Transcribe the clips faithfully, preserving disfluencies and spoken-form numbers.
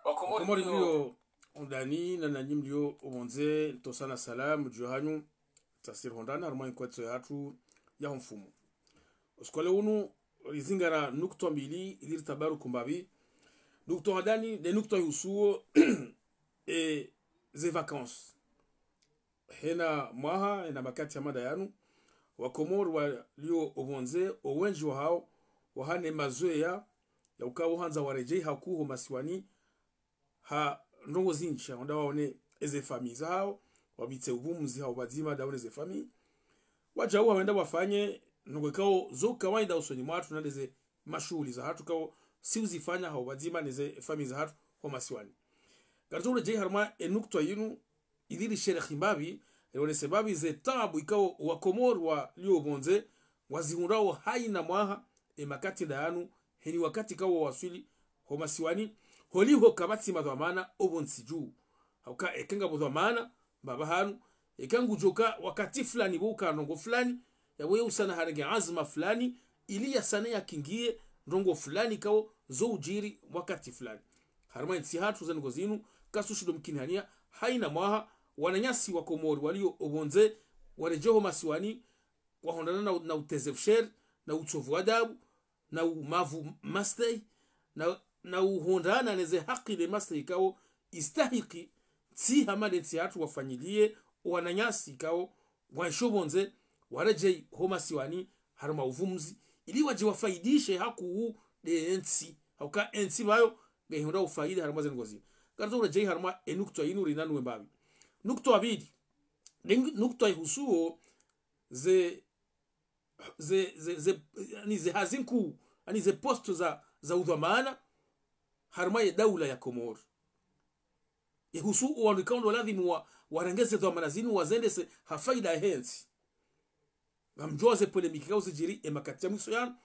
Wakomori mlio hondani na nanyi mlio opvondze, ntsohusana salamu dju hanyu, tsasiri hondana harumwa inkwetso yahatru ya homfumo. Usiku wa leo unu, rizingara nukta mbili, ili ritabaruku mbapvi. Nukta handani, nde nukta ihusuo, e, ze vacances. Hena mwaha, hena makati ya mada yanu, Wakomori walio opvondze, owendji wahao, wahana mazoea, ya ukaya wahandza waredjei hakuu ho masiwani, ha ndrongoo zindji, wahenda waone eze famille zahao, wapvitse upvumzi hao pvadzima ndawo neze famille. Wadjau wahenda wafanye ndrongoo ikao zo kawaida usoni mwahatru na ndeze mashuhuli zahatru ikao si uzifanya hao pvadzima neze famille zahatru ho masiwani. Ngaridjo uredjei harumwa enukta yinu, ili risherehi mbapvi, rionese mbapvi ze taabu ikao Wakomori walio pvondze, wazihundrao haina mwaha, emakati ndayanu, heni wakati ikao waswili ho masiwani, holiho kapvatsi madhwamana opvontsi dju. Hauka eka ngapvo dhwamana, mbapvi hanu, eka ngudjoka wakati fulani pvo uka ndrongoo fulani, yapvo ye usana harenge anzma fulani, ili yasane yakingie ndrongoo fulani ikao zo udjiri wakati fulani. Harumwa entsi yahatru ze ndrongoo zinu, kazitsushindo mkinihaniya, haina mwaha, wananyasi Wakomori walio opvondze, waredjei ho masiwani, wahondana na, na uteze fusheri, na utsovu adabu, na umavu mastehi, na, na uhondana neze haki nde mastehi ikao istahiki, tsi hama nde ntsi yahatru wafanyilie, wananyasi ikao, waishio pvondze, waredjei ho masiwani, harumwa upvumzi, ili wadje wafaidishe hakuu nde entsi, hauka entsi pvayo, ngeihundra ufaida harumwa ze ndrongoo zinu. Ngaridjo uredjei harumwa enukta yinu rinanue mbapvi. Nukta ya pvili, nde nukta ihusuo, ze ze, ze, ze, yaani ze hazi nkuu, yaani ze poste za, za udhwamana, harumwa ye daula ya Komori. Ihusu owandru ikao ndo ladhimu wa, warenge ze dhwamana zinu wazendese ha faida yahe ntsi. Ngamdjuao ze polémique ikao zidjiri emakati ya mwiso yanu,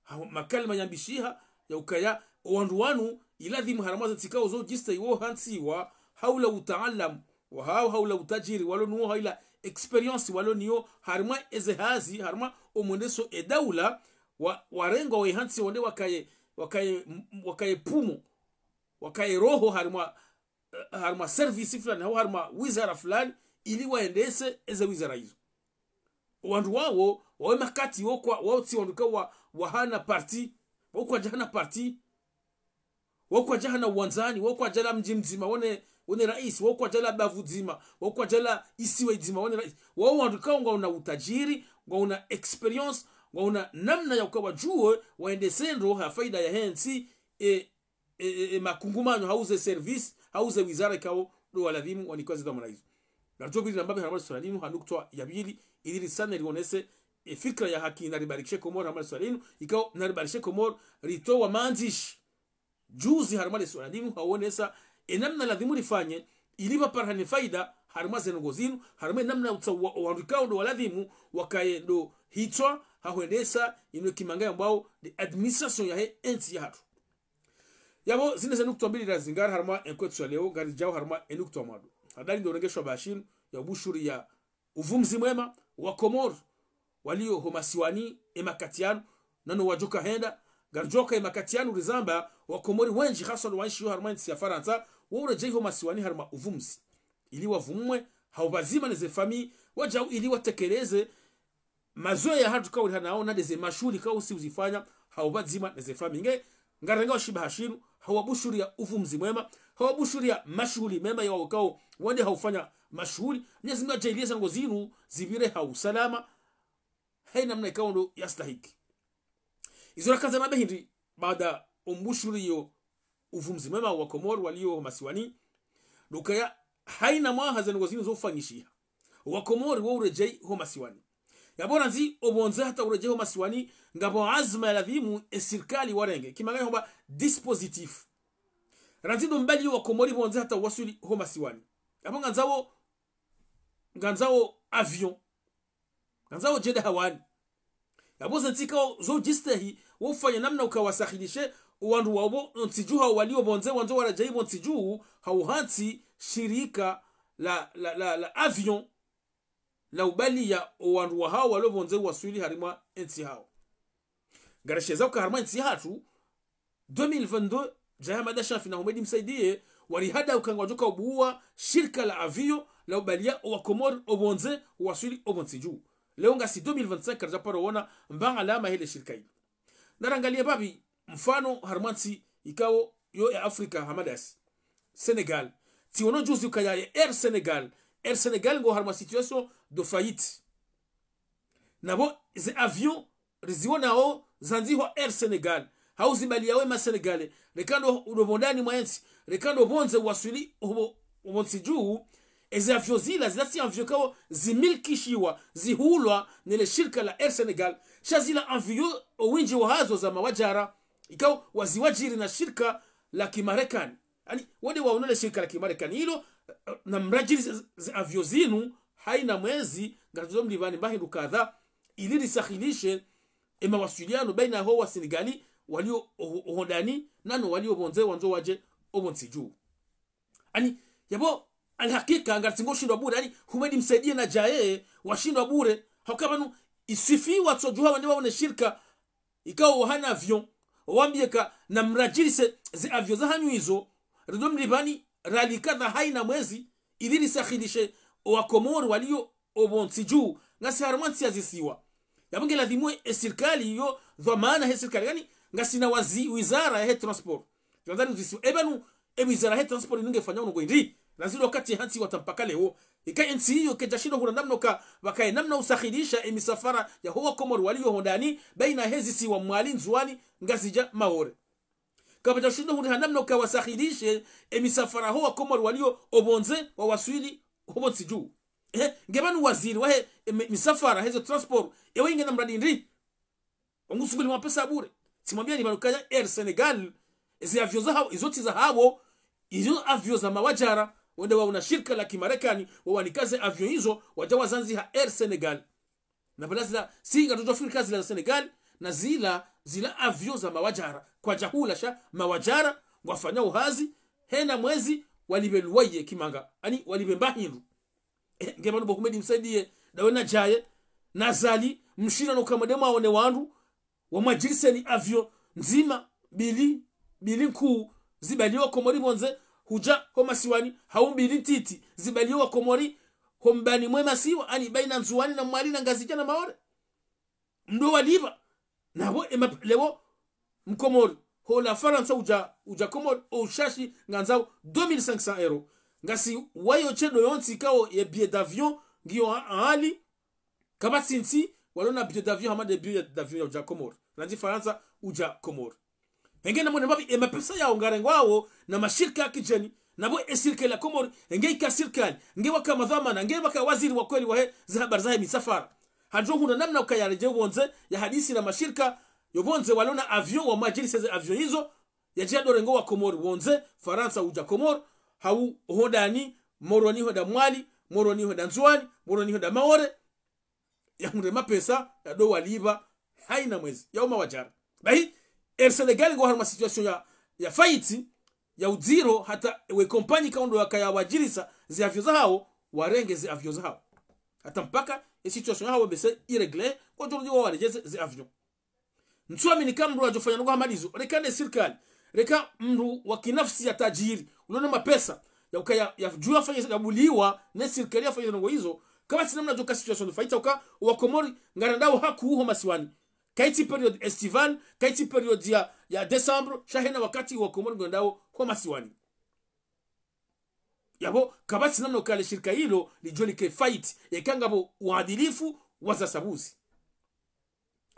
ha, makalima yambishiha, ya ukaya, owandru wanu, iladhimu harumwa ze ntsi ikao zo udjistehi wo hantsiwa, haula utaalamu wahao, haula utadjiri walo nuwo, haula expérience walo niyo, harumwa eze hazi, harumwa omwendeso e daula, wa, warengwa wahe hantsi wende wakaye, wakaye, m-, wakaye pumo, wakaye roho harumwa, eh, harumwa service fulani, hau harumwa wizara fulani, ili waendese eze wizara izo. Owandru wawo, wawe makati wo kwa, wawo tsi wandru ikao wa, wahana parti, wawo kwadjahana parti, wawo kwadjahana uwandzani, wawo kwadjala mdji mdzima wone, wone raisi, wawo kwadjala bavu dzima, wawo kwadjala isiwa idzima wone raisi. Wawo wandru ikao ngwauna utadjiri, ngwauna expérience, ngwauna namna ya uka wadjuwe, waendese ndro ha faida yahe ntsi, e, e, e, e, makungumanyo, hau ze service, hau ze wizara ikao ndo waladhimu wanikwe ze dhwamana izo. Ngaridjo pviri rambapvi harumwa le suala linu, ha nukta ya pvili, ili risane rionese, e, fikira ya haki, naribarikishe Komori harumwa le suala linu, ikao naribarikishe Komori, ritowa mandzishi. Juzi harumwa le suala linu, haonesa, e namna ladhimu rifanye, ili pvaparihane faida, harumwa ze ndrongoo zinu, harumwa e namna ya utsaua owandru ikao ndo waladhimu, wakaye ndo hitswa, ha hwendesa, inu kimanga yambwao, nde administration yahe entsi yahatru. Yapvo, zinu ze nukta mbili razingara harumwa enkwetso ya leo, ngaridjao harumwa enukta mwando. Handani ndo urenge shwabaha shinu, ya ubushuriya upvumzi mwema, Wakomori, walio ho masiwani, emakati yanu, nano wadjoka henda, ngaridjoka emakati yanu rizamba, Wakomori wendji haswa ndo waishio harumwa entsi ya Farantsa, wo uredjei ho masiwani harumwa upvumzi. Ili wapvumwe, hau pvadzima neze famille, wadjau ili watekeleze, mazoea yahatru ikao ri hanao, na ndeze mashuhuli ikao si uzifanya, hau pvadzima neze famille. Nge, ngarengao shwabaha shinu, ha uwabushuriya upvumzi mwema, ha uwabushuriya mashuhuli mema ya wawo ikao, wende ha ufanya mashuhuli, Mwenyezi Mungu yadjaaliye ze ndrongoo zinu, zipvire ha usalama, he namna ikao ndo yastahiki. Izo rakandza nambe hindri, baada umbushuriyo upvumzi mwema Wakomori walio ho masiwani, ndo ukaya haina mwaha ze ndrongoo zinu zo ufanyishiha. Wakomori wo uredjei ho masiwani. Yapvo randzi opvondze hata uredjei ho masiwani, ngapvo anzma ya ladhimu e sirikali warenge. Kimanga ihomba dispositif. Randzi ndo mbali yo Wakomori pvondze hata waswili ho masiwani. Yapvo ngandzao, ngandzao avion. Ngandzao djenda hawani. Yapvo ze ntsi ikao zo udjistehi, wo ufanya namna uka wasahilishe, owandru wapvo ntsi dju hau walio pvondze, wandzo waredjei pvo ntsi dju, hau hantsi shirika la, la, la, la avion, la ubaliya owandru wahao walio pvondze waswili harimwa entsi hao. Ngarisheza uka harimwa entsi yahatru, deux mille vingt-deux, Djae Hamada Shafi na Humedi Msaidie, warihada uka ngwadjoka ubuwa shirika la avion la ubaliya owa Komori opvondze uwaswili opvo ntsi dju. Leo ngasi deux mille vingt-cinq, karidjaparo wona mbanga alama hele shirika ili. Narangaliye mbapvi mfano harumwa ntsi ikao yo ya Afrika hama dasi, Senegal. Tsiono juzi ukaya ye Air Senegal. Air Senegal ngo harumwa situation de faillite. Napvo ze avion riziwonao zandzihwa Air Senegal, hau zibaliyawo ema Senegalais, reka ndo udo pvondani mwa entsi, reka ndo pvondze uwaswili opvo, opvo ntsi dju. Eze avion zila, zila tsi avion ikao zimilikishiwa, zihulwa nele shirika la Air Senegal. Sha zila avion owindji wahazo za mawadjara, ikao waziwadjiri na shirika la kimarekani. Ani, wende waonole shirika la kimarekani ilo, eh, na mradjiri ze, ze avion zinu, haina mwezi, ngarizo mlipvani mba hindru kadha, ili risahilishe emawaswiliano baina ho wa Senegali walio oho-, oho ndani, nano walio pvondze wandzo wadje opvo ntsi dju. Ani, yapvo, alhakika, ngaritsingo shindwa bure, ani, Humedi Msaidie na Djae, washindwa bure, hauka pvanu, iswifi watsodjuha wende waone shirika, ikao wahana avion, wawambiye ka na mradjirise ze avion zahanyu izo, rido mlipvani, rali kadha haina mwezi, ili risahilishe owa Komori walio opvo ntsi dju, ngasi harumwa ntsi ya zisiwa. Yapvo nge ladhimu e sirikali yo dhwamana he sirikali, yani, ngasi na wazi-, wizara yahe transport. Ngandani uzisiwa. Epvanu, e wizara yahe transport inu ngefanya unongo indri. Nazilo wakati hantsi wata mpaka leo. Ika entsi iyo kayidjashindo hura namna uka, pvakaye namna usahilisha emisafara yaho wa Komori walio ho ndani, baina he zisiwa Mwali, Ndzuwani, Ngazidja, Maore. Kapvadjashindo hura namna uka wasahilishe emisafara ho wa Komori walio opvondze wawaswili opvo ntsi dju. Eh, nge pvanu waziri wahe, e, mi-, misafara, hezo transport, ewe inge na mradi ndri? Wangu sunguli mapesa bure. Tsimwambiyani pvanu kaya Air Senegal, ezi avion zahawo, izo tsi zahawo, izo avion za mawadjara, wende waona shirika la kimarekani, wawanika ze avion izo, wadja wazandziha Air Senegal. Na pvala zila, si ngatodjo fikira zila za Senegal, na zila, zila avion za mawadjara. Kwadjahula sha, mawadjara, ngwafanyao hazi, hena mwezi, walipve luwaye kimanga, ani walipve mba hindru. Eh, nge pvanu bo Humedi Msaidie, dawe na Djae, na Azali, mshindwa no uka mwende mwaone wandru, wamwadjiriseni avion ndzima, mbili, mbili nkuu, zibaliye wa Komori pvondze, hudja ho masiwani, hau mbili ntiti, zibaliye wa Komori, ho mbani mwe masiwa, ani baina Ndzuwani na Mwali na Ngazidja na Maore. Mdo walipva. Napvo ema, leo Mkomori, ho la Farantsa udja, udja Komori, o ushashi ngandzao deux mille cinq cents euros. Ngasi wayo shedo yontsi ikao ye billet d'avion, ngiyo ha-, hali, kapvatsi ntsi, walona billet d'avion, hama nde billet d'avion ya udja Komori. Nandzi Farantsa udja Komori. Henge namwone mbapvi, emapesa yao ngarengwao na mashirika ya kidjeni, napvo e sirikali ya Komori, henge ika sirikali, nge waka madhwamana, nge waka waziri wa kweli wahe, ze habari zahe misafara. Hadjo hura namna uka yaredjee pvondze, yahadisi na mashirika, yo pvondze walona avion, wamwadjirise ze avion izo, yadje yadorengo wa Komori pvondze, Farantsa udja Komori, hau ho ndani, Moroni hwenda Mwali, Moroni hwenda Ndzuwani, Moroni hwenda Maore, yahundre mapesa, yado walipva, haina mwezi, yao mawadjara. Bahi, Air Senegal ngo harumwa situation ya, ya faillite, ya udziro, hata we kompanyi kaundro yakaya wadjirisa ze avion zahawo, warenge ze avion zahawo. Hata mpaka, e situation yahawo bese iréglé, kwadjo rudi wawaredjeze ze avion. Ntsuamini ka mndru yadjofanya ndrongo hama ndizo, reka ne sirikali, reka mndru wa kinafsi ya tajiri, ulona mapesa, ya ukaya, ya djuwa fanya, ya buliwa, ne sirikali yafanya ndrongo izo, kapvatsi namna djoka situation de faillite, uka, wa Komori, ngarendao hakuu ho masiwani. Kayitsi période estivale, kayitsi période ya, ya décembre, sha hena wakati wa Komori ngwendao ho masiwani. Yapvo, kapvatsi namna uka le shirika ilo, lidjo like faillite, yeka ngapvo uadilifu, waza sabuzi.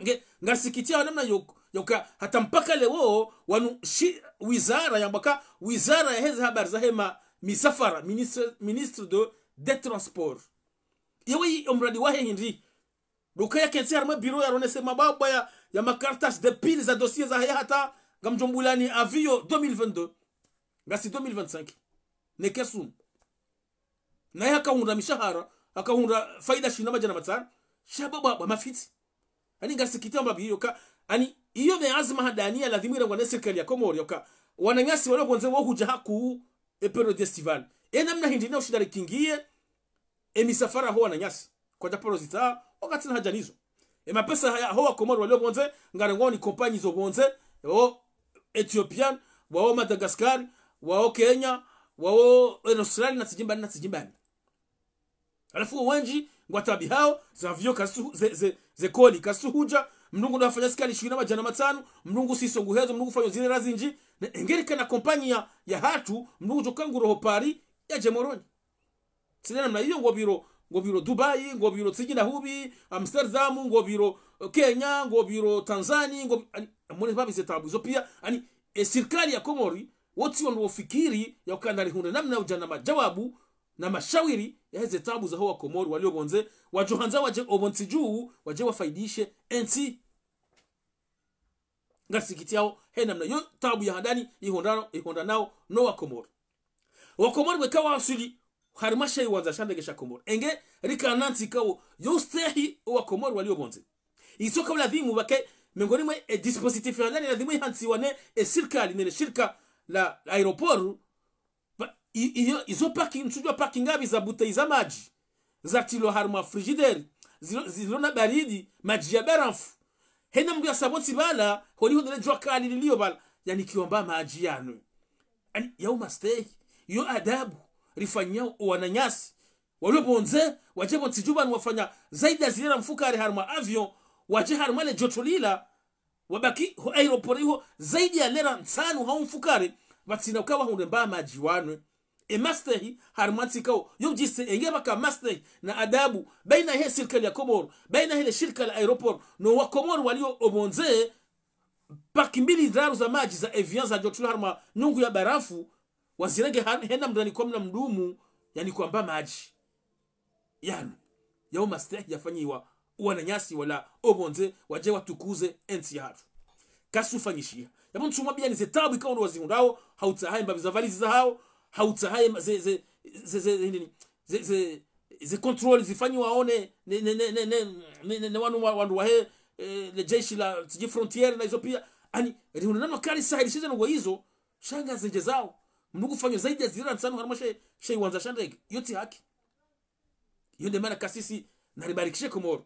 Nge, ngasikitia namna yo, yoka, hata mpaka leo, wanu shi, wizara, yamba ka, wizara yaheze habari zahe ma, misafara, ministre, ministre de, des transports. Yewe yi, omradi wahe hindri. Ndo ukaya kentsi harumwa bureau yaronese mababa ya, ya makartasi de pile za dossier zahe hata, ngamdjo mbulani avion deux mille vingt-deux. Ngasi deux mille vingt-cinq. Neke sumu. Naye hakahundra mishahara, hakahundra faida shina madjana matsanu. Sha baba, baba mafitsi. Ani ngasikitia mbapvi yoka, ani iyo me azma handani ya ladhimu irengwa ne sirikali ya Komori yoka. Wananyasi walo pvondze wo hudja hakuu e période estivale. E namna hindri na ushinda rikingiye, emisafara ho wananyasi. Kwadjaparo zita, wakati na hadja nizo. Emapesa haya ho wa Komori walio pvondze, ngarengwao ni kompanyi zo pvondze, o Ethiopian, wao Madagascar, wao Kenya, wao Australia, na tsidjimbani, na tsidjimbani. Halafu wendji ngwataabihao, ze avion kazitsu, ze, ze, ze koli kazitsuhudja, mndru ngu ndo hafanya zikali shihwi na madjana matsanu, mndru ngu siso nguhezo, mndru ngu fanyo zilera zindji, na engeri kana kompanyi ya, ya hatru, mndru ngu djoka ngu roho Paris, yadje Moroni. Tsi nde namna iyo, ngopviro, ngopviro Dubai, ngopviro tsidji na hupvi, Amsterdam, ngopviro, eh, Kenya, ngopviro Tanzania, ngo, ani, mwone mbapvi ze taabu izo pia, ani, e sirikali ya Komori, wontsi wandru wofikiri, ya uka ngarihundre namna udja na madjawabu, na mashawiri, ya heze taabu zaho wa Komori, walio pvondze, wadjo handza wadje opvo ntsi dju, wadje wafaidishe entsi. Ngarisikitiao, he namna yo taabu ya handani, ihondra, ihondranao, no wa Komori. Wa Komori weka waswili, harimwa she iwandza sha ndege sha Komori. Enge, rika na ntsi ikao, yo ustehi wa Komori walio pvondze. Iso ka ulazimu pvake, mengoni mwe, e dispositif ya handani, lazimu ihantsiwa ne, e sirikali, ne le shirika la, la aéroport, ba, i, iyo, izo parking, ntsudjua parking ngapvi za bouteille za madji, zatilwa harimwa frigidaire, zilo, zilo na baridi, madji ya barafu. Hena mndru ya sabo ntsi pvala, holiho ndele djua kali lilio pvala, yanikiwa mba madji yanwe. Ani, yao mastehi, yo adabu, rifanyao wananyasi, walio pvondze, wadje pvo ntsi dju pvanu wafanya zaidi ya zilera mfukare harimwa avion, wadje harimwa le djoto lila, wabaki ho aéroport iho zaidi ya lera ntsanu hau mfukare, pvatsina uka wahundre mba madji wanwe. E mastehi, harimwa ntsi ikao, yo udjise enge pvaka mastehi, na adabu, baina he sirikali ya Komoro, baina he le shirika la aéroport, no wa Komoro walio opvondze, paki mbili ndraru za madji za avion zadjotulwa harimwa nyungu ya barafu, wazirenge ha, hena mndru yanikiwa mna mdumu, yanikiwa mba madji. Yanu, yao mastehi yafanyiwa, wananyasi wala opvondze, wadje watukuze entsi ya hatru. Kazitsufanyishiha. Yapvo ntsumwambiyani ze taabu ikao ndo wazihundrao, hautsaha ye mbapvi za valizi zahao, hautsaha ye ma, ze, ze, ze, ze, ze, nini, ze, ze, ze contrôle zifanyiwao ne, ne, ne wanu wa, wandru wahe, eh, le jeshi la, tsidji frontière na izo pia. Ani, rihundre namna kari sahilishe ze ndrongoo izo, sha ngazendjezao. Mndru ngu fanyo zaidi ya zilera ntsanu harimwa she, she iwandza sha ndege. Iyo tsi haki. Iyo nde mana kasisi naribarikishe Komoro.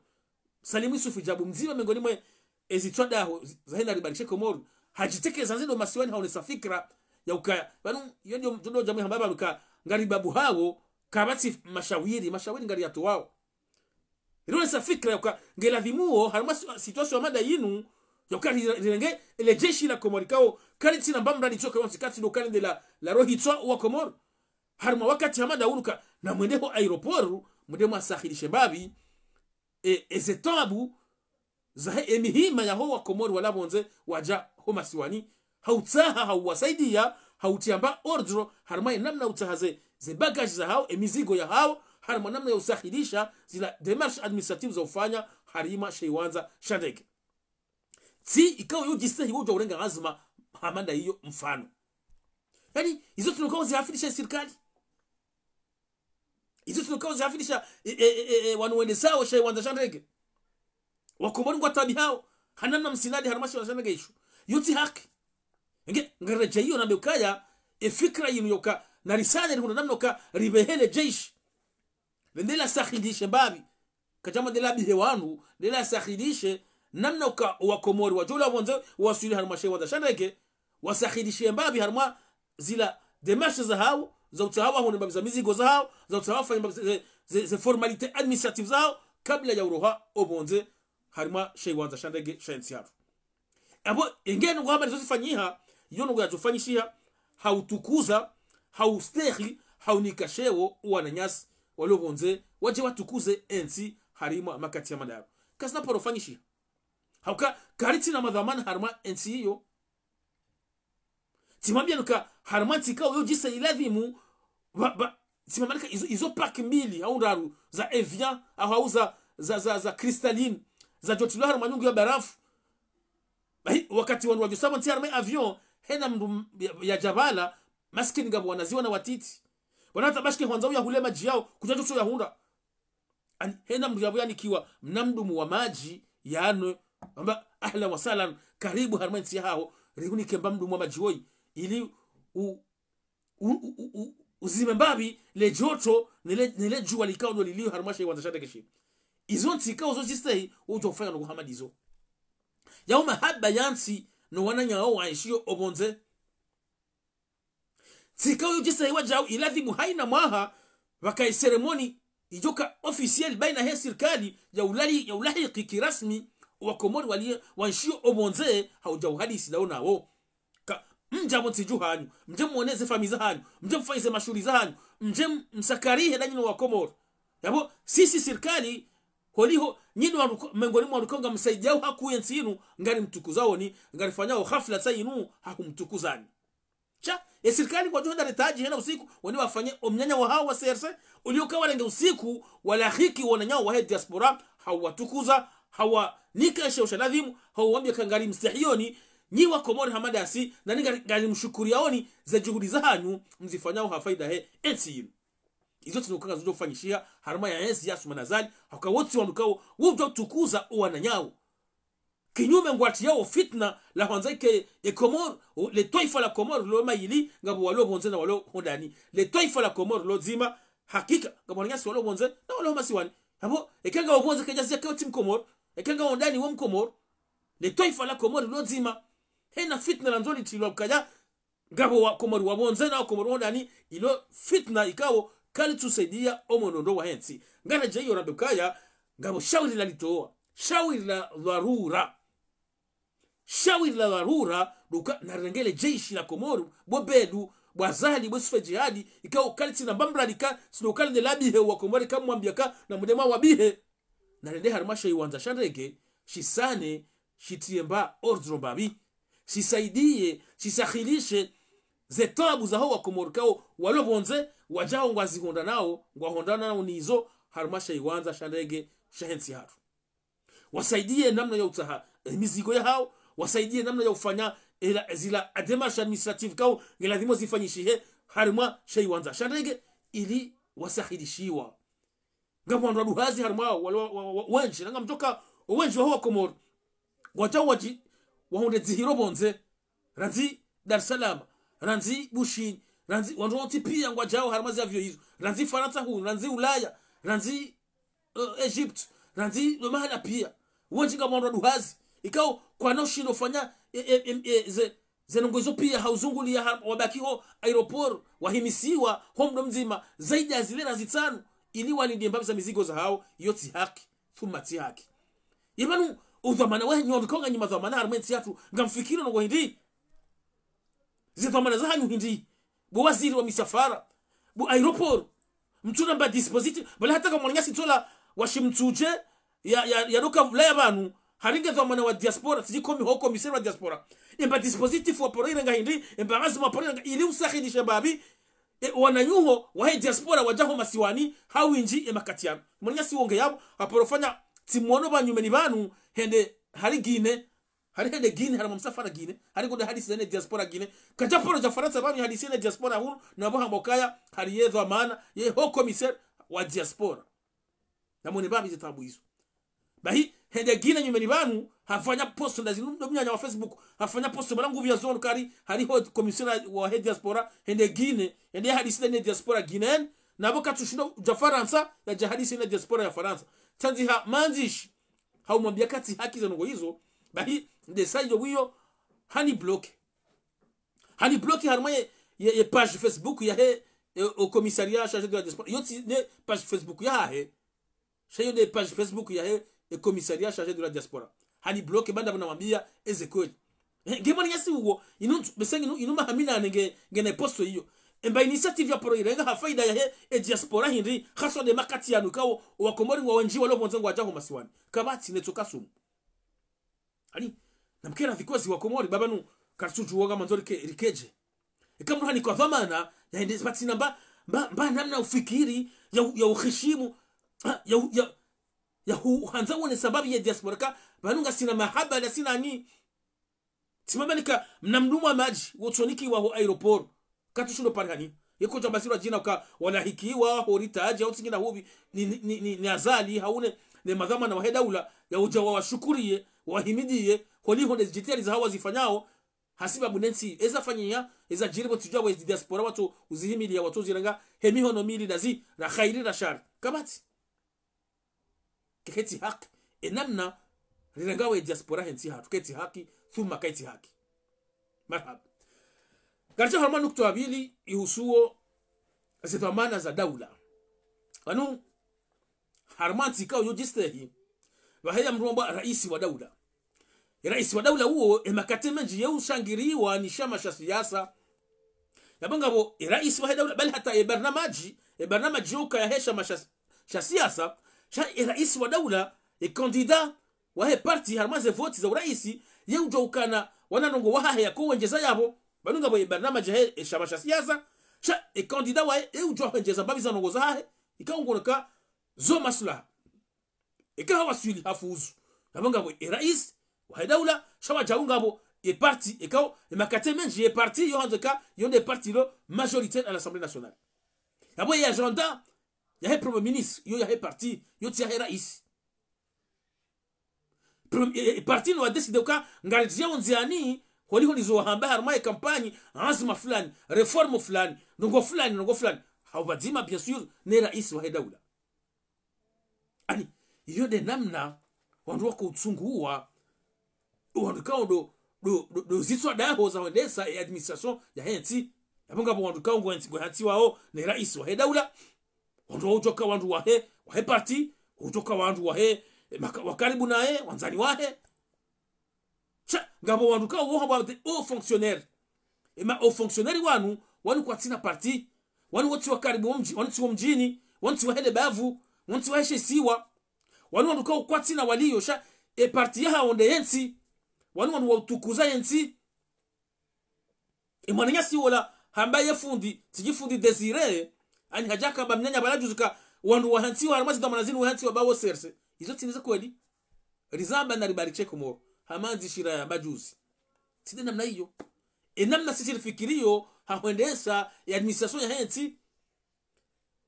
Salim Yusuf Idjabu mdzima mengoni mwe ezitswa daho zahe naribarikishe Komoro. Hadjitekeza ndzendo masiwani haonesa fikira ya ukaya. Pvanu, iyo ndiyo mdjodo djamwe hamba pvanu ka ngaribabu hawo, kapvatsi mashawiri, mashawiri ngariyatowao. Rionesa fikira ya uka ngeladhimuo, harimwa si, situation ya mada yinu, ya uka ri, rirenge, ele jeshi la Komori ikao, kalitsina mba mradi tsoka yontsi katsi ndo kali nde la, la rohitswa wa Komoro. Harimwa wakati hama nda unu ka, na mwende ho aéroport, mwende mwasahilishe mbapvi, e, eze taabu, zahe emihima yaho wa Komori wala pvondze wadja ho masiwani, hautsaha, hauwasaidia, hautria mba ordre, harimwa enamna utsaha ze, ze bagage zahao, emizigo yahao, harimwa namna ya usahilisha, zila démarche administrative za ufanya, harimwa she iwandza sha ndege. Tsi ikao yo udjistehi wo udja urenga anzma hama nda iyo mfano. Yaani, izo tsi ndrongoo zihafilisha sirikali. Izo tsi ndrongoo zihafilisha, e, e, e, e, wanu wendesao she iwandza sha ndege. Wa Komori ngwataabihao, hanamna msinadi harimwa she iwandza sha ndege isho. Iyo tsi haki. Nge, ngaredjei iyo nambe ukaya, e fikira yinu yoka, narisane rihundre namna uka, ripvehe le jeshi. Pvende lasahilishe mbapvi. Kadjama ndela bihe wanu, ndela sahilishe, namna uka wa Komori wadjo la pvondze, waswili harimwa she iwandza sha ndege, wasahilishe mbapvi harimwa zila démarche zahao, za utsaha wahundre mbapvi za mizigo zahao, za utsaha wafanye mbapvi ze, ze, ze formalité administrative zahao, kabla ya uroha opvondze harimwa she iwandza sha ndege sha entsi hatru. Apvo, engeno ngwamba nizo zifanyiha, iyo ndrongoo yadjofanyishiha, hautukuza, haustehi, haunika sheo, wananyasi, walio pvondze, wadje watukuze entsi harimwa makati ya madaru. Kazina paro fanyishiha. Hauka, karitsina madhwamana harimwa entsi iyo. Tsimwambia nuka, harimwa ntsi ikao yo udjisa iladhimu, ba, ba, tsimwambia nuka izo, izo pack mbili, hau ndraru, za Evian, hau, hau za, za, za, za Cristalline, zadjotrilwa harimwa nyungu ya barafu. Bahi, wakati wandru wadjosapvo ntsi harimwa avion, hena mndru m, ya, yadja pvala, maskini ngapvo wanazioni na watiti. Wana hata bashike hwandza uya hule madji yao, kudjadjotso ya hundra. Ani, hena mndru yapvo yanikiwa mna mdumu wa madji yanwe. Amba, "Ahlan wa sahlan, karibu harimwa entsi yahaho, rihunike mba mdumu wa madji woyi, ili u, u, u, u, u, uzime mbapvi le djoto, nele, nele djuwa likao ndo lilio harimwa she iwandza sha ndege shinu." Izo ntsi ikao zo zistehi, udjo ufanya ndrongoo hama ndizo. Yao mahaba ya ntsi, no wananyawo waishiyo opvondze. Tsi ikao yo djisa iwadjao, ilazimu haina mwaha pvakaye cérémonie idjoka officielle baina he sirikali ya ulali, ya ulahiki kirasmi owakomori waliye wanshio opvondze, ha udja uhadisi ndao nawo. Ka, mdje pvo ntsi dju hanyu, mdje mwone ze famiyi zahanyu, mdje mfanye ze mashuhuli zahanyu, mdje m-, msakarihe nda nyinyi owakomori. Yapvo, sisi sirikali, holiho, nyinyi wandru ko-, mengoni mwa wandru ikao ngamsaidiao hakuu ye ntsi inu, ngarimtukuzaoni, ngarifanyao hafla tsi inu, ha humtukuzani. Sha, ye sirikali ngwadjo hwenda retaji hena usiku, wende wafanye omnyanya wahawo wa C R C, ulio ka warenge usiku, walahiki wananyawo wahe diaspora, ha uwatukuza, ha uwanika esheo sha ladhimu, ha uwambia ka ngarimstahioni, nyi wakomori hama dasi, na ni ngari-, ngarimshukuriaoni ze juhudi zahanyu, mzifanyao ha faida he entsi yinu. Izo tsi nuka ngazidjo fanyishiha harumwa ye entsi ya Assoumani Azali, hauka wo tsi wandru ikao, wo udjo tukuza owananyawo. Kinyume ngwatriyao fitna la hwandza ike ye Komori, o, le twaifa la Komori lo mayili, ngapvo walo pvondze na walo hondani. Le twaifa la Komori lo dzima, hakika, ngapvo wananyasi walo pvondze na walo masiwani. Yapvo, eka ngawe pvondze kedja zia ke we tsi Mkomori, eka ngawe hondani we Mkomori. Le twaifa la Komori lo dzima, hena fitna la ndzoli trilwa ukaya, ngapvo wakomori wa pvondze na wakomori wa hondani, ilo fitna ikao kalitsusaidia omwenendo wahe ntsi. Ngaredjei iyo rambe ukaya, ngapvo shawiri la litowa, shawiri la dharura. Shawiri la dharura, ndo uka narirenge le jeshi la Komori, bo Bedu, bo Azali, bo Youssoufa Djihadi, ikao kalitsina mbamradi ka, tsi ndo uka lende labihe owakomori kamwambia ka, na mdema wabihe. Narende harumwa she iwandza sha ndege, shisane, shitriye mba ordre mbapvi. Shisaidie, shisahilishe, ze tabu zaho wakomori ikao, walo pvondze, wadjao ngwazihondranao, ngwahondranao nizo, harumwa she iwandza sha ndege, shahe ntsi hatru. Wasaidie namna ya utsaha, eh, mizigo yahawo, wasaidie namna ya ufanya, eh, la, zila démarches administratives ikao, nge ladhimu zifanyishihe, harumwa she iwandza sha ndege, ili wasahilishiwa. Ngapvo wandru waduhazi harumwa wa, wa, wa, wa, wendji, na ngamdjoka wendji waho wakomori. Wadjao wadji, wahundre dzihiro pvondze. Randzi Dar es Salaam, randzi Bushini, randzi wandru wontsi pia ngwadjao harumwa ze avion izo. Randzi Farantsa hunu, randzi Ulaya, randzi, eh, Egypte, randzi no mahala pia. Wendji ngapvo wandru waduhazi. Ikao kwana ushindo fanya, eh, eh, eh, eh, ze, ze ndrongoo izo pia ha uzunguliya ha, wabaki ho aéroport, wahimisiwa, ho mdo mdzima, zaidi ya zilera zitsanu, ili walinde mbapvi za mizigo zahawo, iyo tsi haki, thumma tsi haki. Ye pvanu, udhwamana we, nyi wandru ikao nganyi madhwamana harumwa entsi yatru, ngamfikiri ndrongoo hindri? Ze dhwamana zahanyu hindri? Bo waziri wa misafara, bo aéroport, mtsuna mba dispositif, bala hata ka mwananyasi tsola washi Mitsudje, ya, ya, ya doka vula ya pvanu, harenge dhwamana wa diaspora, tsidji komi ho commissaire wa diaspora. Emba dispositif wa paro irenga hindri, emba lazima wa paro irenga, ili usahilishe mbapvi, e, wananyaho, wahe diaspora, wadja ho masiwani, ha windji, e makati yanu. Mwananyasi wonge yapvo, haparo fanya, tsimwono pvanu nyumeni pvanu, hende, hari Guinée, hari hende Guinée, hari mwa msafara Guinée, hari kude hadisi ne diaspora Guinée. Kadja paro dja Farantsa pvanu hadisi ne diaspora hunu, na pvo hamba ukaya, hari ye dhwamana, ye haut commissaire wa diaspora. Na mwone mbapvi ze tabu izo. Bahi, hende Guinée nyumeni pvanu, hafanya post nda zinu ndo mnyanya wa Facebook, hafanya post mala nguvu ya zonu kari, hari haut commissaire wahe diaspora, hende Guinée, hende hadisi ne diaspora Guinéenne, na pvo katsushindo dja Farantsa, yadja hadisi ne diaspora ya Farantsa. Tsandzi ha mandzishi, ha umwambia ka tsi haki ze ndrongoo izo, bahi, nde sa iyo wiyo, hani bloqué. Hani bloqué harumwa ye, ye, ye page Facebook yahe, e, o commissariat chargé de la diaspora. Iyo tsi ne page Facebook yahahe. Sha iyo nde page Facebook yahe, e commissariat chargé de la diaspora. Hani bloqué ba ndapvo namwambia, eze kweli. Eh, nge mwananyasi uwo, inu, bese inu, inu maha minane nge, ngena posto iyo. Emba initiative ya paro irenga ha faida yahe, e diaspora hindri, haswa nde makati yanu ikao, owakomori ngwa wendji walo pvondze ngwadja ho masiwani. Kapvatsi ne tsoka sumu. Ani, namkera vikozi wakomori, ba pvanu, karitsudjuwa ngamwandzo rike, rikedje. Eka mndru hanikwa dhwamana, ya hende pvatsina mba, mba, mba namna ufikiri, ya u-, ya uheshimu, ha, ya u-, ya, ya hu-, handza wone sababu ye diaspora ka, pvanu ngasina mahaba, ngasina ni. Tsimamanika, mna mdru mwa madji, wotsonikiwa ho aéroport. Katsushindo pare hani. Yeko djamba sirwa djina uka walahikiwa, ho ritaji, hau tsi ngina hupvi, ni, ni, ni, ni, ni Azali, hau ne, ne madhwamana wahe daula, ya udja wawashukuriye, wahimidiye, holiho nde zijitihadi zahawo wazifanyao, hasibabu ne ntsi, eza fanyiha, eza djiri pvo tsidjuwa we diaspora watso uzihimiliya, watso uzirenga, he mihono mili nda zi, ra khairi ra shari. Kapvatsi. Ke, ketsi haki. E namna rirenga we diaspora he ntsi hatru. Ketsi haki, thumma ketsi haki. Marhaba. Ngaridjo harumwa nukta ya pvili ihusuo ze dhwamana za daula. Pvanu harumwa ntsi ikao yo djistehi, pvahea mndru wambwa raisi wa daula. E raisi wa daula uwo, e makati mendji ye ushangiriwa ni shama sha siasa. Yapvo ngapvo e raisi wahe daula, bali hata e barnamaji, e barnamaji yo ukaya he shama sha, sha siasa, sha e raisi wa daula, e candidat wahe parti harumwa ze voti za uraisi, ye udjo ukana wana ndrongoo wahahe yako wendjeza yapvo. Pvanu ngapvo e barnamaji yahe e shama sha siasa, sha e candidat wahe ye udjo wendjeza mbapvi za ndrongoo zahahe, ikao nguonao ka zo maslaha. Eka hawaswili hafuzu. Yapvo ngapvo e raisi wahe daula, sha wadjau ngapvo e parti, ikao e makati mendji ye parti yo handzo ka yo nde parti lo majoritaire à l'Assemblée nationale. Yapvo ye agenda yahe premier ministre, yo yahe parti, yo tsi yahe raisi. Prem-, e, e, parti no wadécidé uka ngaridziao ndziani, holiho nizo wahamba harumwa ye kampanyi, anzima fulani, réforme fulani, ndrongoo fulani, ndrongoo fulani. Hau pvadzima, bien sûr, ne raisi wahe daula. Yaani, iyo nde namna wandru wako utsunguwa, wandru kao ndo, ndo, ndo, ndo zitswa daho za hwendesa e administration yahe ntsi. Yapvo ngapvo wandru kao ngwentsi, ngwehantsiwao ne raisi wahe daula. Wandru udjoka wandru wahe, wahe parti, udjoka wandru wahe, e, maka-, wa karibu naye, wandzani wahe. Sha, ngapvo wandru kao wo hambwa hata hauts fonctionnaires. E ma hauts fonctionnaires wanu, wanu kwatsina parti. Wanu wo tsi wa karibu wo mdji-, wanu tsi wo mdjini, wanu tsi wahe le bavu, wanu tsi wahe she isiwa. Wanu wandru kao kwatsina waliyo, sha, e parti yahao nde ye ntsi. Wanu wandru wa utukuza ye ntsi. E mwananyasi wola hamba ye fundi, tsidji fundi Désiré, yaani hadja hamba mnyanya pvala juzi ka wandru wahantsiwa, harumwa ze dhwamana zinu wahantsiwa ba wo CRC. Izo tsi nde ze kweli. Rizamba na ribarike Komoro. Hama ndzishira yamba juzi. Tsi nde namna iyo. E namna sisi rifikiriyo ha hwendesa e administration yahe ntsi.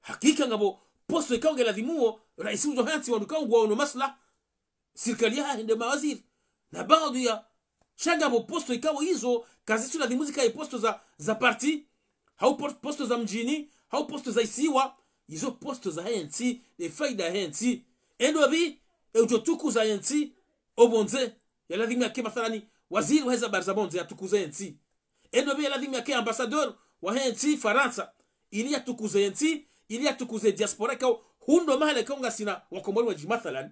Hakika ngapvo poste ikao nge ladhimuo, raisi udjo hantsi wandru kao ngwaono maslaha. Sirikali yahahe nde mawaziri. Na baadhwi ya, sha ngapvo poste ikao izo, kazitsu ladhimu zikaye poste za, za parti, hau por-, poste za mdjini, hau poste za isiwa, izo poste zahe ntsi, ne faida yahe ntsi. Endo pvi, e udjo tukuza ye ntsi, opvondze, ya ladhimu yake mathalani, waziri wahe ze habari za pvondze ya tukuze ye ntsi. Endo pvi ya ladhimu yake ambassadeur wahe ntsi Farantsa, ili ya tukuze ye ntsi, ili ya tukuze diaspora ikao, hundro mahala ikao ngasina wakomori wendji mathalani.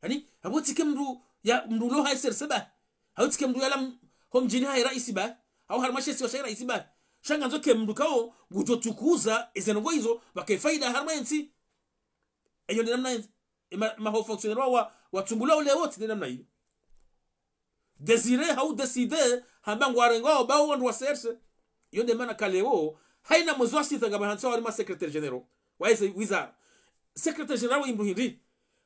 Yaani, hapvo tsi ke mndru ya, mndru lo hahe CRC ba. Hau tsi ke mndru yala m-, ho mdjini hahe raisi ba. Hau harumwa she isiwa shahe raisi ba. Sha ngandzo ke mndru kao, ngudjo tukuza, eze ndrongoo izo, pvake faida harumwa ye ntsi. Eyo nde namna ye ntsi. E ma, ma hauts fonctionnaires wa, wa, watsumbulwa ule wo, tsi nde namna iyo. Désiré hau décidé, hamba ngwarengwao ba wo wandru wa CRC. Iyo nde mana ka leo, haina mwezi wa sita ngapvo hantsiwa wali ma secrétaires généraux. Wahe ze wizara. Secrétaire général wa imbu hindri.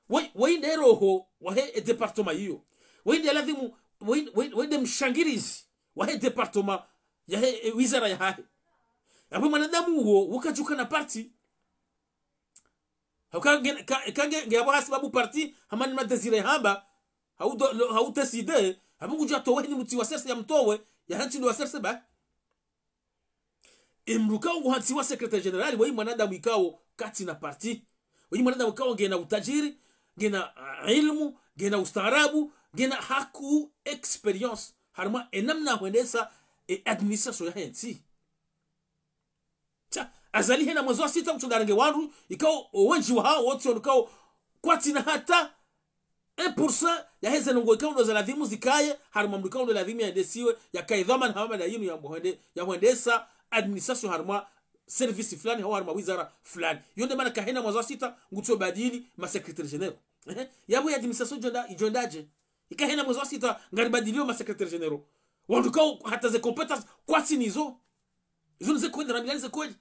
Woyi, woyi nde roho, wahe e département iyo. Woyi nde ladhimu, woyi, woyi, woyi nde mshangirizi, wahe département, yahe, e, wizara yahahe. Yapvo mwanadamu uwo, uka djuka na parti. Hauka nge, ka, ka nge, nge yapvo hasibabu parti, hama ni ma Désiré hamba, hau do, lo, hau décidé, hapvo ngudjo towe ni mtsi wa CRC ya mtowe, ya hantsi ndo wa CRC ba. E mndru kao ngu hantsiwa secrétaire général, woyi mwanadamu ikao katsina parti. Woyi mwanadamu ikao ngena utajiri, ngena, ah, ilmu, ngena ustaarabu, ngena haku expérience. Harumwa e namna hwendesa e administration yahe ntsi. Sha, Azali hena mwezi wa sita kutsu ndarenge wandru, ikao, owendji wahao, wontsi wandru kao, kwatsina hata un pour cent yahe ze ndrongoo ikao ndo za ladhimu zikaye, harumwa mndru ikao ndo ladhimu ya ndesiwe, yakaye dhwamana hama na yinu ya hwende, ya hwendesa administration harumwa service fulani, hau harumwa wizara fulani. Iyo nde mana ka hena mwezi wa sita, ngutso badili ma secrétaires généraux. Ehe, yapvo ye administration idjo nda, idjo ndaje. Ika hena mwezi wa sita, ngari badilio ma secrétaires généraux. Wandru kao hata ze compétences, kwatsi nizo. Izo nize kweli, na milani ze kweli.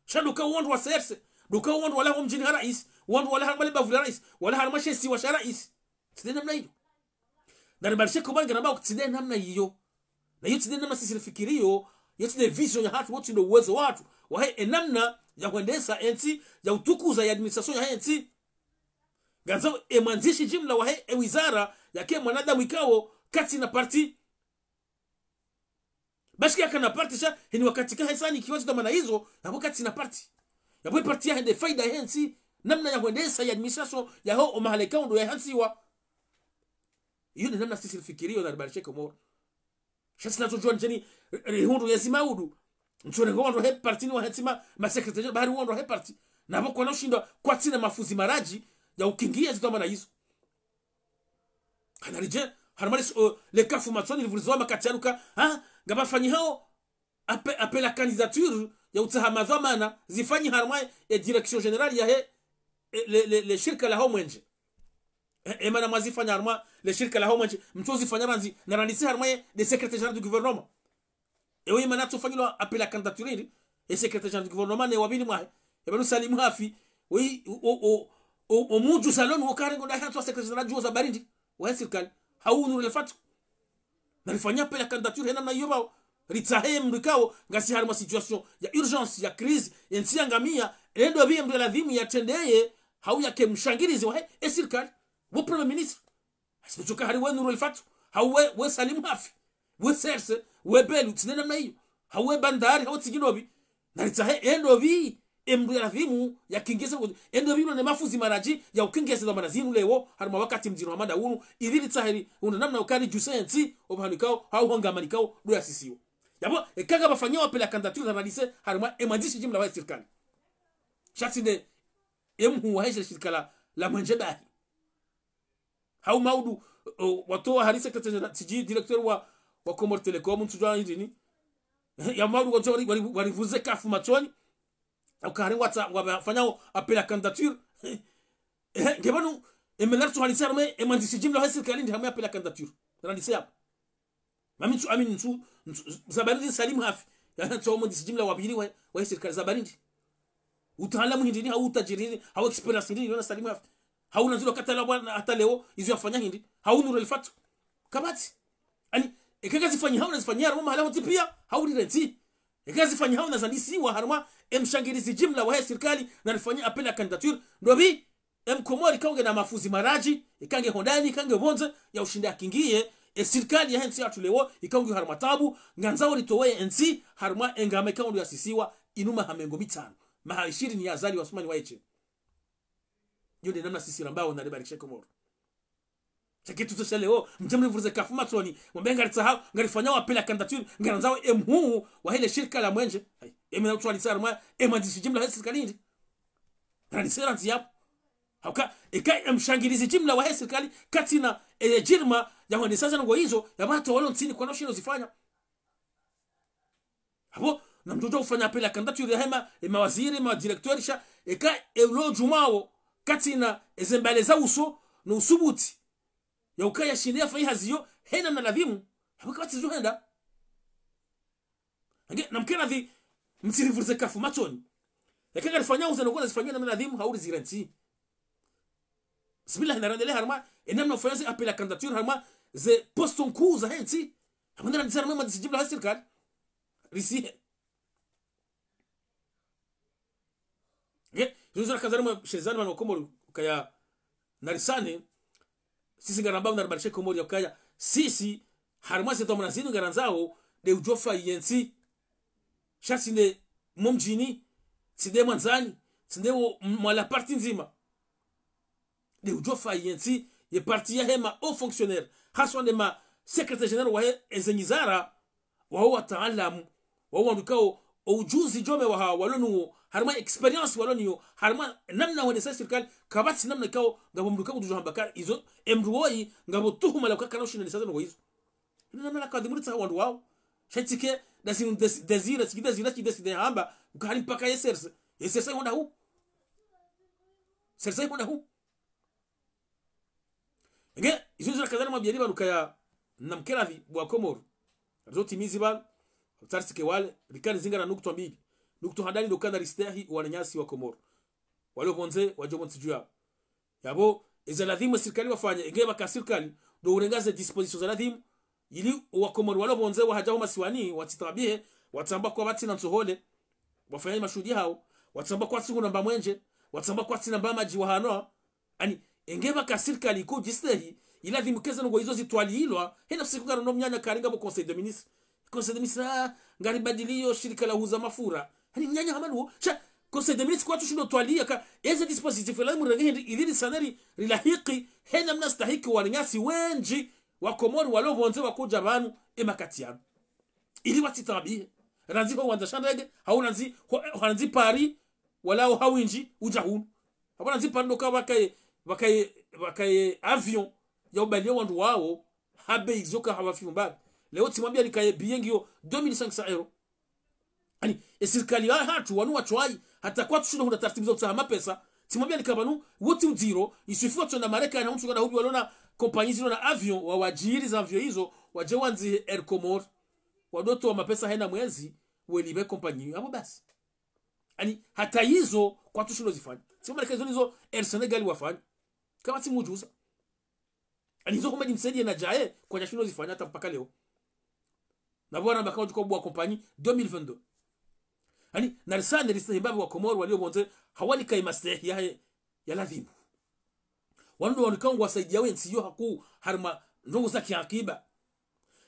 Sha ndo kao wandru wa CRC, ndo kao wandru wala ho mdjini ha raisi, wandru wala harumwa le bavu la raisi, wala harumwa she isiwa sha raisi. Tsi nde namna iyo. Na ribalishe kubali ngaramba tsi nde namna iyo. Na iyo tsi nde namna sisi rifikiriyo, iyo tsi nde vision yahatru, wo tsi ndo uwezo wahatru. Wahe e namna ya hwendesa e ntsi, ya utukuza ye administration yahe ntsi. Ngandzo e mwandzishi jimla wahe e wizara, yake mwanadamu ikao, katsina parti. Bashi ke yakana parti sha, heni wakati ka hesani kiwazi dhwamana izo, yapvo katsina parti. Yapvo e parti yahe nde faida yahe ntsi, namna ya hwendesa ye administration, yaho o mahala ikao ndo ya hantsiwa. Iyo nde namna sisi rifikiriyo na ribalishe Komoro. Sha tsi natso djuwa ndjeni, rihundru yezi maudu. Ntsorengo wandru he parti ni wahe ntsima, ma secrétaire général bahari wandru he parti. Na pvo kwana ushindwa kwatsina mafuzi maradji ya ukingia zidhwamana izo. Kana ridje, harumwa le, o, le kafu matsoni livuriziwa makati yanu ka, ha, ngapvafanyihao appe-, appel à candidature ya utsaha madhwamana, zifanyi harumwa e direction générale yahe, e, le, le, le shirika laho mwenje. E, e mana mwazifanya harumwa le shirika laho mwenje, mtso zifanya randzi, na randzi harumwa ye, le secrétaire général du gouvernement. Ewe mana tsofanyilwa appel à candidature iri, e secrétaire général du gouvernement ne wabili mwahe, e pvanu Salim Hafi, wi, o, o, o, o, o mudju salon wo kare ngo ndahe hatso secrétaire général djuo za barindi, wa sirikali, hau Nour El Fath. Na rifanya appel à candidature hena na iyo pvao, ritsahe mndru ikao, ngasi harumwa situation ya urgence, ya crise, ye ntsi yangamia, endo pvi ye mndru ya ladhimu yatrendeye, hau yake mshangirizi wahe, e sirikali, wo premier ministre. Asipitsoka hari we Nour El Fath, hau we, we Salim Hafi, we Serse, we Belu, tsine namna iyo. Hau we Bandari, hau tsi ngino pvi. Na ritsahe, endo pvi, e mndru ya ladhimu, ya kingeze, endo pvi, no ne mafuzi maradji, ya ukingeze dhwamana zinu leo, harumwa wakati mdziro wa mada unu, ili ritsahe ri, unda namna ukari djuse ntsi, opvahanu ikao, hau hongamanikao, ndo yasisiwa. Yapvo, eka ngapvafanyao appel à candidature, na randzi, harumwa e mwandzishi jimla wa sirikali. Sha tsi nde, e mhuu wahe shirika la, la mwenje bahi. Hau maudu, o, watowa hari secrétaire général, tsidji directeur wa, wa Comores Telecom, ntsudjuwa hindrini. Ya maudu watowa wari, wari, warivuze kafu matsoni. Au kare watsa, wafanyao appel à candidature. Eh, nge pvanu, e mela ritso randzi harumwa, e mwandzishi jimla wa sirikali ndi harumwa appel à candidature. Randzi yapvo. Mami ntsu, ami ntsu, ntsu, za barindi Salim Hafi. Ya ntsu mwandzishi jimla wabili wa, wa sirikali za barindi. Utaalamu hindrini, hau utajiri hindri, hau expérience hindri, yona Salim Hafi. Hau nandzilo katala bwana hata leo, izo yafanya hindri. Hau Nour El Fath. Kapvatsi. Ani, eka ngazifanyihao na zifanyihao harumwa mahala wontsi pia, hau lirentsi. Eka ngazifanyihao na zandisiwa harumwa, e mshangirizi jimla wahe sirikali, na rifanye appel à candidature, ndo pvi, e mkomori ikao nge na mafuzi maradji, ika nge hondani, ika nge pvondze, ya ushinda yakingiye, e sirikali yahe ntsi yatru leo, ikao nge harumwa tabu, ngandzao ritowe e ntsi, harumwa e ngama ikao ndo yasisiwa, inu maha mengo mitsanu. Maha ishirini ya Azali Assoumani waye she. Iyo nde namna sisi rambao na ribarikishe Komori. Sha kitu tso sha leo, mdje mrivuze kafu matsoni, mwambe ngaritsahao, ngarifanyao appel à candidature, ngarandzao e mhuu wahe le shirika la mwenje. Hayi, e mena utwalisa harumwa, e mwandzishi jimla wahe sirikali hindri. Randzi se randzi yapvo. Hauka, eka e mshangirizi jimla wahe sirikali, katsina, e, jirma, ya hwendesa ze ndrongoo izo, ya pvatsi walo ntsini kwana ushindo zifanya. Apvo, na mndru udjo ufanya appel à candidature ya hema, e mawaziri, e madirecteur sha, eka e ulo djumwa wo, katsina, e ze mbale za uso, no usubuti. Ya ukaya shinde yafanye hazi iyo, hena na ladhimu, apvo kapvatsi zo henda. Ange, na mkena pvi, mtsirivuze kafu matsoni. Eka ngarifanyao ze ndrongoo zifanywe na ladhimu, hau rizirentsi. Bismillah, na rendele harumwa, e namna ufanya ze appel à candidature harumwa, ze poste nkuu zahe ntsi. Apvo nda randzi harumwa e mwandzishi jimla wahe sirikali. Risihe. Nge, izo zo nakandza harumwa shezani pvanu wa Komori ukaya narisane, sisi ngarambao na ribarikishe Komori ya ukaya, sisi, harumwa ze dhwamana zinu ngarandzao, nde udjo fanya ye ntsi. Sha tsi nde mo mdjini, tsi nde mwandzani, tsi nde wo m-, mwa la parti ndzima. Nde udjo fanya ye ntsi, ye parti yahe ma hauts fonctionnaires, haswa nde ma secrétaire général wahe eze nyizara, wawo wataalamu, wawo wandru ikao, o ujuzi djome waha, walo nuwo, harumwa expérience walo niyo, harumwa namna wendesa sirikali, kapvatsi namna ikao, ngapvo mndru ikao udjo hamba ka, izo, e mndru woyi, ngapvo tuhuma la ukaya kana ushinda nesa ze ndrongoo izo. Inu namna la kadhi muritsaha wandru wawo. Sha tsi ke, ndasi des-, Désiré, tsi ki Désiré, tsi ki Désiré hamba, ukaya hari mpaka ye Serse. Ye Serse ihonda hu. Serse ihonda hu. Nge, izo zo nakandza namwambiyeni pvanu ukaya na mkena pvi bo wa Komori. Arizo timizi pvanu, utarisike wale, rikani zingara nukutwa mbili. Nukutwa handani ndo ukana ristehi wananyasi wa Komori. Walo pvondze, wadjo pvo ntsi dju yapvo. Yapvo, eza ladhimu sirikali wafanye, enge pvaka sirikali, ndo urenga ze dispositions za ladhimu, ili owakomori walo pvondze wahadja ho masiwani, watsitaabihe, watsamba kwapvatsina ntsohole, wafanye mashuhuli hawo, watsamba kwatsina mba mwenje, watsamba kwatsina mba madji wahanwa. Ani, enge pvaka sirikali ikudjistehi, iladhimu eka ze ndrongoo izo zitwalilwa, hena fusiku ngaro no mnyanya karinga pvo Conseil des ministres. Conseil des ministres, ah, ngaribadiliyo shirika la huza mafura. Ani mnyanya hama nuwo, sha, Conseil des ministres kwatsu shindo twaliya ka, eze dispositif la murenge hindri, ili risane ri, rilahiki, hena mna stahiki wananyasi wendji, wakomori walo pvondze wakudja pvanu, e makati yanu. Ili watsitaabihe. Randzi ho wandza sha ndege, hau randzi, ho, ho randzi Paris, wala ho hawindji, udja hunu. Hapvo randzi Paris ndo ka pvakaye, pvakaye, pvakaye avion, ya ubaliya wandru wawo, ha bei izo ka hapva fiu mbali. Leo tsimwambia likaye billet ngiyo deux mille cinq cents euros. Ani, e sirikali yahatru, wanu watswayi, hata kwatsushindo hundra taratibu za utsaha mapesa, tsimwambia lika pvanu, wotsi udziro, isufi watsonda Marekani, na mtsu kada hubi walona, kompanyi zilona avion, wa wadjiri za avion izo, wadje wandzi Air Comores, wadotowa mapesa hena mwezi, welipve kompanyi, apvo basi. Ani, hata izo, kwatsushindo zifanya. Tsimwambia lika izo nizo Air Sénégal wafanya. Kapvatsi mdjuza. Ani izo Houmed Msaidié na djaye, kwadjashindo zifanya hata mpaka leo. Na pvo wana mbaka wadjuka ubuwa kompanyi deux mille vingt-deux. Ani, narisane ristehi mbapvi wa Komori walio pvondze, hawalika imastehi yahe, ya ladhimu. Wanu ndo wanu ikao ngwasaidiao entsi iyo hakuu harumwa ndrongoo za kiakiba.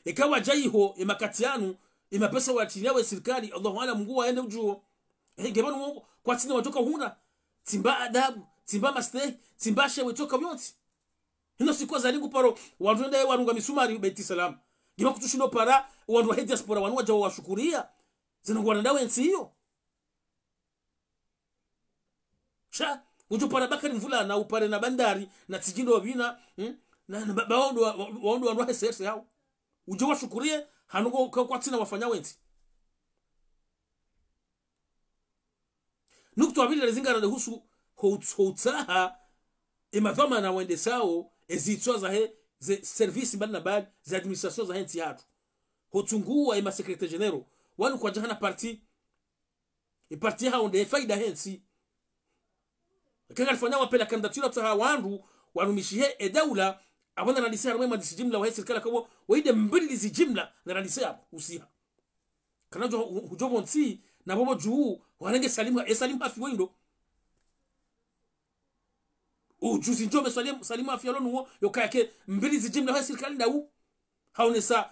Eka wadja iho, emakati yanu, emapesa watsiniao e sirikali, Allahu aalam, Mngu waye nde udjuo. Ehe, nge pvanu wo, kwatsina wadjoka hundra. Tsimba adabu, tsimba mastehi, tsimba shewe tsoka pvontsi. Hino siku Azali ngu paro, wandru wende warunga misumari Beit Salam. Nge pvo kutsushindo para, wandru wahe diaspora wanu wadja wawashukuriya. Zinu ngwana ndawe ntsi iyo. Sha, udjo para Bakari Mvula na upare na Bandari, na Tsidjindo Wabina, hmm? Na, na ba-, baondo wa, wa, waondo wandru wahe serse yao. Udjo washukuriye, hanu ngo ka-, kwatsina wafanya wentsi. Nukta ya pvili lezingara lehusu ho-, ho utsaha, emadhwamana wendesao, ezitswa zahe, ze service mbali na mbali, ze administration zahe ntsi yahatru. Ho tsunguwa ema secrétaire généraux, wanu kwadja hana parti, e parti yahawo nde faida he ntsi. Eka ngarifanyao appel à candidature utsaha wandru, warumishihe e daula, apvo narandise harumwa e mandisi jimla wahe sirikali kapvo, waide mbili zi jimla, narandise apvo, usiha. Kana udjo, u-, udjo pvontsi, na pvo pvo dju, warenge Salim, e Salim Hafi wo indo. Udjuzi ndjo me Salim, Salim Hafi yalo nuwo, yo kaya ke mbili zi jimla wahe sirikali ndawu. Haonesa,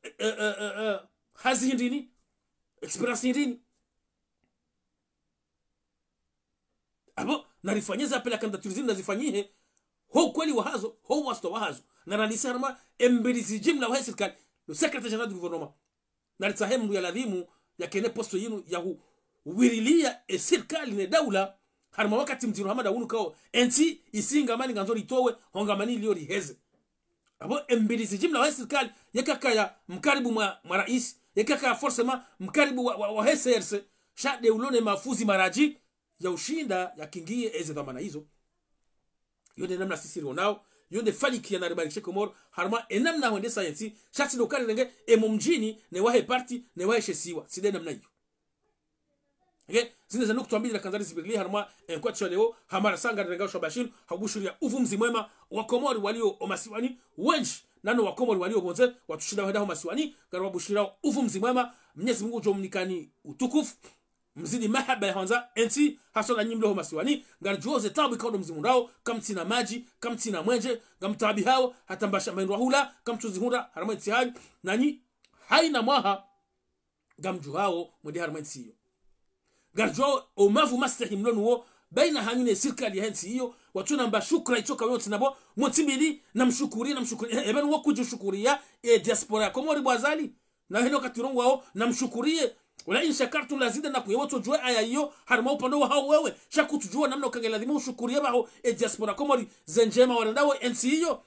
eh, eh, eh, eh, eh, hazi hindrini, expérience hindrini. Apvo, narifanye ze appel à candidature zinu nazifanyihe, ho ukweli wahazo, ho uwasitwa wahazo. Narandise harumwa e mbili zi jimla wahe sirikali, le secrétaire général du gouvernement. Naritsahe mndru ya ladhimu, yakene poste yinu, ya hu-, huwiriliya e sirikali ne daula, harumwa wakati mdziro hama nda wunu kao, entsi, isi ngamani ngandzo ritowe, ho ngamani liyo riheze. Apvo e mbili zi jimla wahe sirikali, yeka kaya mkaribu mwa, mwa raisi, yeka kaya forcément mkaribu wa, wa, wahe C R C, sha nde ulone mafuzi maradji, ya ushinda, ya kingiye eze dhwamana izo. Yo nde namna sisi rionao, yo nde faliki ya naribarikishe Komori, harumwa e namna hwendesa entsi, sha tsi ndo karirenge, emo mdjini, ne wahe parti, ne wahe she siwa, tsi nde namna iyo. Eke, zinu ze nukta mbili nakandza nizibirilie harumwa, e nkwatsi ya leo, hamara sanga rirengao shwabashinu, ha ubushiriya uvumzi mwema, wa Komori walio o masiwani, wendji, nano wa Komori walio pvondze, watsushinda wahenda ho masiwani, ngari wabushiriya uvumzi mwema, Mnyezi Mungu udjo mnikani utukufu, mzidi mahaba ya hwandza entsi, haswa nanyi mlo ho masiwani, ngaridjuo ze taabu ikao ndo mzimundrao, kamtsina madji, kamtsina mwenje, ngamtaabihao, hata mbasha mendro hula, kamtsuzihundra, harumwa entsi hanyu, nanyi, haina mwaha, ngamdjuhao mwende harumwa entsi iyo. Ngaridjuao o mavu mastehi mlo nuwo, baina hanyu ne sirikali yahe ntsi iyo, watsuna mba shukura itsoka yontsi na pvo, motsi mbili, namshukuriye, namshukuriye. Eh, ebe nuwo kudjushukuriya, e diaspora ya Komori bo Azali. Na heno wakati rongwao, namshukuriye. Wala in shakartum la azidannakum, ye watsodjuwa aya iyo, harumwa upande wahawo wewe, sha kutsudjuwa namna ukange ladhimu ushukuriye pvaho, e diaspora Komori, ze ndjema warendao entsi iyo.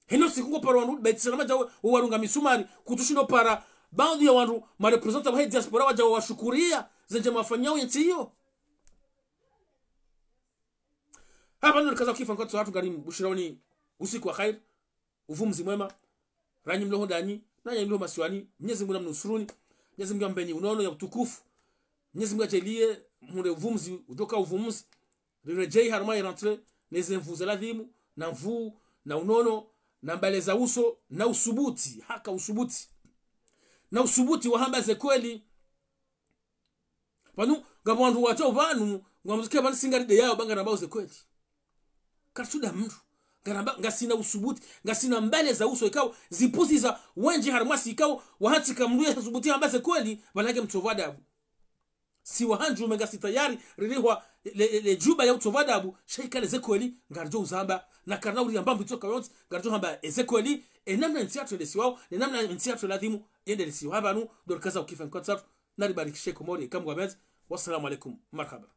Heno siku ngo paro wandru, Beit Salam djawo, wo warunga misumari, kutsushindo para, baadhwi ya wandru, ma représentants wahe diaspora wadjawo washukuriya, ze ndjema wafanyao entsi iyo. Hapvanu nikaza ukifa nkwatsi hatru ngari mbushiraoni usiku wa khair, uvumzi mwema, ranyi mlo ho ndani, nanyi mlo ho masiwani, Mnyezi Mungu namnusuruni, Mnyezi Mungu ambeni unono ya utukufu, Mnyezi Mungu ajaliye, mhundre uvumzi, udjoka uvumzi, riredjei harumwa ye rentrée, neze nvuu za ladhimu, na nvuu, na unono, na mbale za uso, na usubuti, haka usubuti. Na usubuti wahamba ze kweli. Pvanu, ngapvo wandru wadjao pvanu, ngwamzuke pvanu singa ride yao ba ngarambao ze kweli. Kartsuda mndru. Ngaramba, ngasina usubuti, ngasina mbale za uso ikao, zipuziza wendji harumwasi ikao, wahantsika mndru ya subuti hamba ze kweli, pvanu nge mtsovu adabu. Si wahandju ume ngasi tayari, ririhwa le, le, le djuba ya utovu adabu, sha ikale ze kweli, ngaridjo uzamba, na karina uri yamba mbitso kayontsi, ngaridjo hamba eze kweli, e namna ntsi yatru yendesiwao, ne namna ntsi yatru ladhimu, yendelesiwa pvanu, ndo rikaza ukifa nkwa tsatru, naribarikishe Komori, kamwe ngwamezi, wassalamu alaikum, marhaba.